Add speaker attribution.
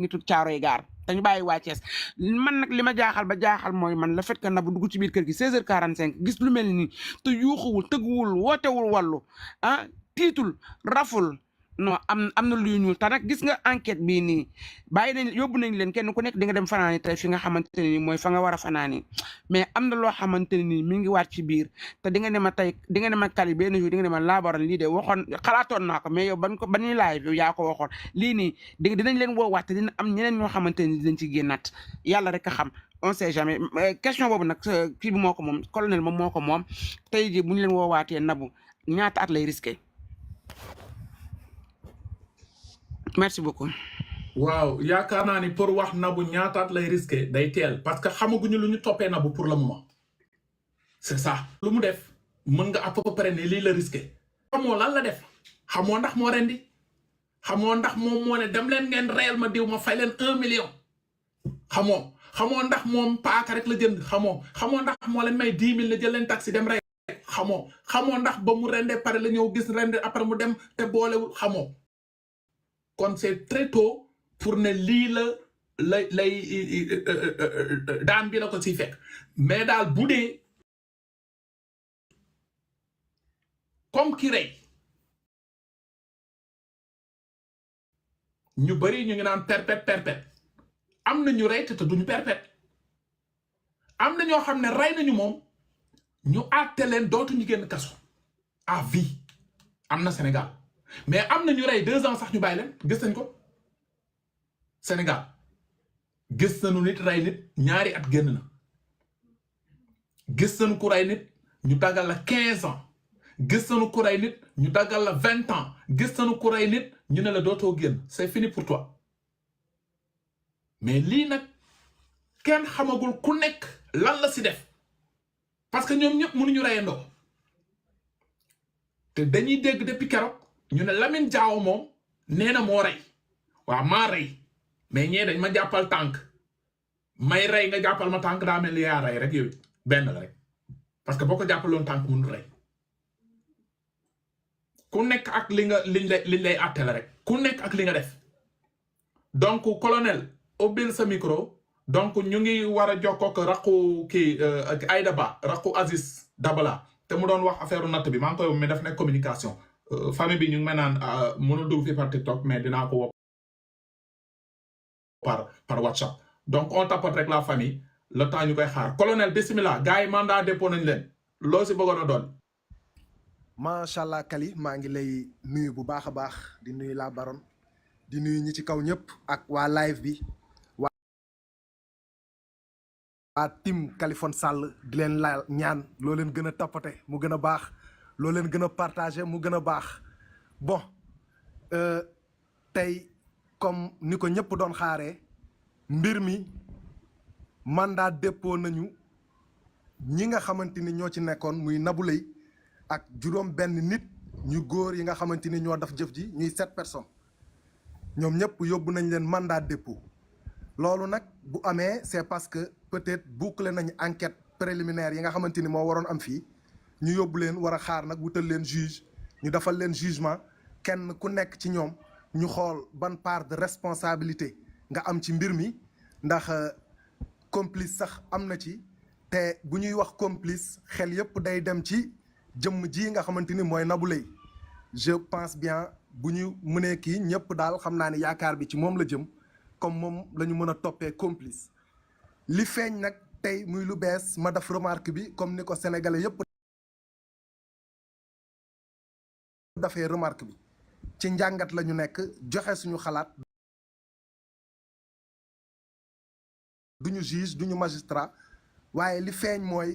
Speaker 1: nitu Caaroy gaar dañu bàyyi waa Thiès man nag li ma jaaxal ba jaaxal mooy man le fait que Nabou dugg ci biir kër gi 16h45 gis lu mel nii te yuuxuwul tëgguwul wootewul wàllu ah tiitul raful non am na luy ñuul te nag gis nga enquête bii nii bàyyi nañ yóbbu nañ leen kenn ku nekk di nga dem fanaani tey fi nga xamante ne nii mooy fa nga war a fanaani mais am na loo xamante ne nii mi ngi waat ci biir te di nga ne ma tey di nga ne ma kali benn jour di nga ne ma laabaran lii de waxoon xalaatoon naa ko mais yow ban ñuy live yow yaa ko waxoon lii nii dinañ leen woowaat te dina am ñeneen ñoo xamante ne nii dinañ ci génnaat yàlla rek a xam on sait jamais question boobu nag kii bi moo ko moom colonel moom moo ko moom tey jii bu ñu leen woowaatee Nabou ñaata at lay risqué. merci beaucoup.
Speaker 2: waaw yaakaar naa ni pour wax Nabou ñaataat lay risqué day teel parce que xamaguñu lu ñu toppee Nabou pour le moment c'est ça. lu mu def mën nga à peu près ne lii la risqué. xamoo lan la def xamoo ndax moo rendi xamoo ndax moom moo ne dem leen ngeen reyal ma diw ma fay leen 1 million. xamoo ndax moom paaka rek la jënd xamoo ndax moo leen may 10 000 la jël leen taxi dem rey xamoo ndax ba mu rendee pare la ñëw gis rende après mu dem te boolewul xamoo. kon c'est très tôt pour ne lii lay daan bi la ko siy fekk mais daal bu dee comme ki rey ñu bari ñu ngi naan perpète am na ñu rey te duñu perpète am na ñoo xam ne rey nañu moom ñu àtte leen dootuñu génn kaso à vie am na Sénégal. mais am na ñu rey 2 ans sax ñu bàyyi leen gis nañ ko Sénégal gis nañu nit rey nit ñaari at génn na gis nañu ku rey nit ñu daggal la 15 ans gis nañu ku rey nit ñu daggal la 20 ans gis nañu ku rey nit ñu ne la dootoo génn c'est fini pour toi mais lii nag kenn xamagul ku nekk lan la si def parce que ñoom ñëpp mënuñu reyandoo te dañuy dégg depuis keroog ñu ne Lamine Diaw moom nee na moo rey waaw maa rey mais ñee dañ ma jàppal tànk may rey nga jàppal ma tànk daa mel ni yaa rey rek yow benn la rek parce que boo ko jàppaloon tànk mënul rey ku nekk ak liñ lay àtte la rek ku nekk ak li nga def donc colonel ubbil sa micro donc ñu ngi war a jokkoo ko raqu kii ak Aïda Ba raqu Aziz Dabala te mu doon wax affaire natt bi maa ngi koy mais daf nekk communication famille bi ñu ngi may naan mënul dugg fi par TikTok mais dinaa ko woo par WhatsApp donc on tapote rek la famille le temps ñu koy xaar colonel bismillah gars yi mandat dépôt nañ leen loo si bëggoon a doon.
Speaker 3: macha allah Kali maa ngi lay nuyu bu baax a baax di nuyu la baronne di nuyu ñi ci kaw ñëpp ak waa live bi waa team Kaliphone Sall di leen la ñaan loo leen gën a tapote mu gën a baax. loo leen gën a partagé mu gën a baax bon tey comme ni ko ñëpp doon xaaree mbir mi mandat dépôt nañu ñi nga xamante ni ñoo ci nekkoon muy Nabou Leye ak juróom benn nit ñu góor yi nga xamante ni ñoo def jëf ji ñuy 7 personnes ñoom ñëpp yóbbu nañ leen mandat dépôt loolu nag bu amee c'est parce que peut-être boucler nañu enquête préliminaire yi nga xamante ni moo waroon am fii ñu yóbbu leen war a xaar nag wutal leen juge ñu defal leen jugement kenn ku nekk ci ñoom ñu xool ban part de responsabilité nga am ci mbir mi ndax complice sax am na ci te bu ñuy wax complice xel yépp day dem ci jëmm ji nga xamante ni mooy Nabou Leye je pense bien bu ñu mënee kii ñëpp daal xam naa ne yaakaar bi ci moom la jëm comme moom la ñu mën a toppee complice li feeñ nag tey muy lu bees ma def remarque bi comme ni ko sénégalais yépp dafee remarque bi ci njàngat la ñu nekk joxe suñu xalaat duñu juge duñu magistrat waaye li feeñ mooy